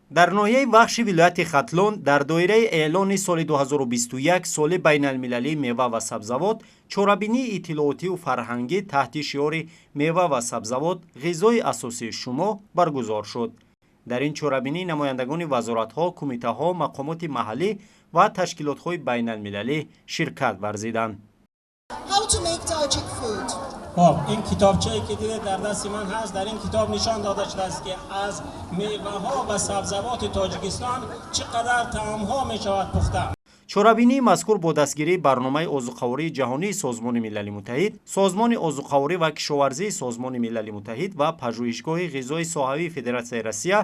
Дар ноҳияи Вахши вилояти Хатлон дар доираи эълони соли 2021 соли байналмилалии мева ва сабзавот чорабинии иттилоотиву фарҳангӣ таҳти шиори «Мева ва сабзавот — ғизои асосии шумо» баргузор шуд. Дар ин чорабинӣ намояндагони вазоратҳо, кумитаҳо, мақомоти маҳаллӣ ва ташкилотҳои байналмилалӣ ширкат варзиданд. How to make Tajik food. Хоб, ин китобчае ки дидед, дар дасти ман ҳаст. Дар ин китоб нишон дода шудааст, ки аз меваҳо ва сабзавоти Тоҷикистон чӣ қадар таомҳо мешавад пухта. Чорабинии мазкур бо дастгирии Барномаи озуқавории ҷаҳонии Созмони Милали Муттаҳид, Созмони озуқаворӣ ва кишоварзии Созмони Милали Муттаҳид ва Пажӯҳишгоҳи ғизои соҳавии Федератсияи Россия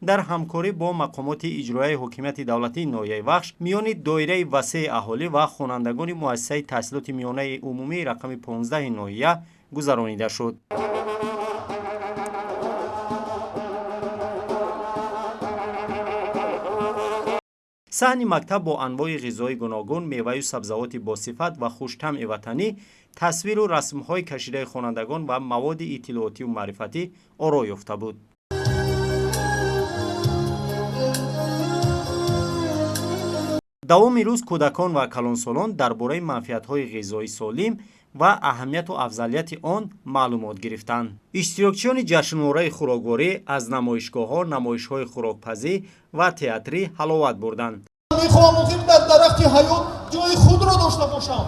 дар ҳамкорӣ бо мақомоти иҷроияи ҳокимияти давлатии ноҳияи Вахш миёни доираи васеи аҳолӣ ва хонандагони муассисаи таҳсилоти миёнаи умумии рақами 15 ноҳия гузаронида шуд. Саҳни мактаб бо анвои ғизои гуногун, меваю сабзавоти босифат ва хуштамъи ватанӣ, тасвиру расмҳои кашидаи хонандагон ва маводи иттилоотиву маърифатӣ оро ёфта буд. Давоми рӯз кӯдакон ва калонсолон дар бораи манфиатҳои ғизои солим ва аҳамияту афзалияти он маълумот гирифтанд. Иштирокчиёни ҷашнвораи хӯрокворӣ аз намоишгоҳҳо, намоишҳои хӯрокпазӣ ва театрӣ ҳаловат бурданд. Мехоҳам охир дар дарахти ҳаёт ҷои худро дошта бошам.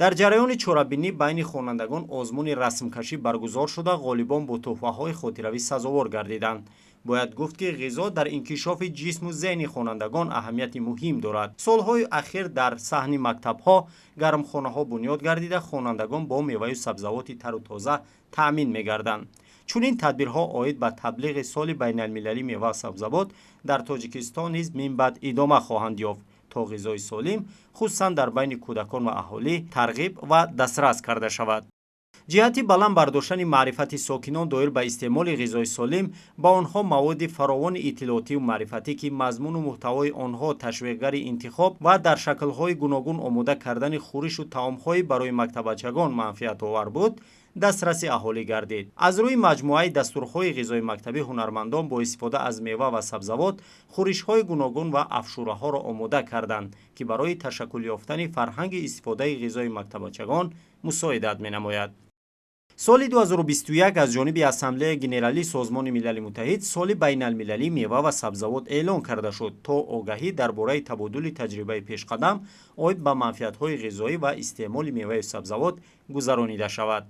Дар ҷараёни чорабинӣ байни хонандагон озмуни расмкашӣ баргузор шуда, ғолибон бо тӯҳфаҳои хотиравӣ сазовор гардиданд. Бояд гуфт, ки ғизо дар инкишофи ҷисму зеҳни хонандагон аҳамияти муҳим дорад. Солҳои ахир дар саҳни мактабҳо гармхонаҳо бунёд гардида, хонандагон бо меваю сабзавоти тару тоза таъмин мегарданд. Чунин тадбирҳо оид ба таблиғи соли байналмилалии мева сабзавот дар Тоҷикистон низ минбаъд идома хоҳанд ёфт, то ғизои солим, хусусан дар байни кӯдакон ва аҳолӣ, тарғиб ва дастрас карда шавад. Ҷиҳати баланд бардоштани маърифати сокинон доир ба истеъмоли ғизои солим ба онҳо маводи фаровони иттилоотиву маърифатӣ, ки мазмуну муҳтавои онҳо ташвиқгари интихоб ва дар шаклҳои гуногун омода кардани хӯришу таомҳои барои мактаббачагон манфиатовар буд, дастраси аҳолӣ гардид. Аз рӯи маҷмӯаи дастурҳои ғизои мактабӣ ҳунармандон бо истифода аз мева ва сабзавот хӯришҳои гуногун ва афшураҳоро омода карданд, ки барои ташаккул ёфтани фарҳанги истифодаи ғизои мактаббачагон мусоидат менамояд. Соли 2021 аз ҷониби Ассамблеяи Генералии Созмони Милали Муттаҳид соли байналмилалии мева ва сабзавот эълон карда шуд, то огаҳӣ дар бораи табодули таҷрибаи пешқадам оид ба манфиатҳои ғизоӣ ва истеъмоли меваю сабзавот гузаронида шавад.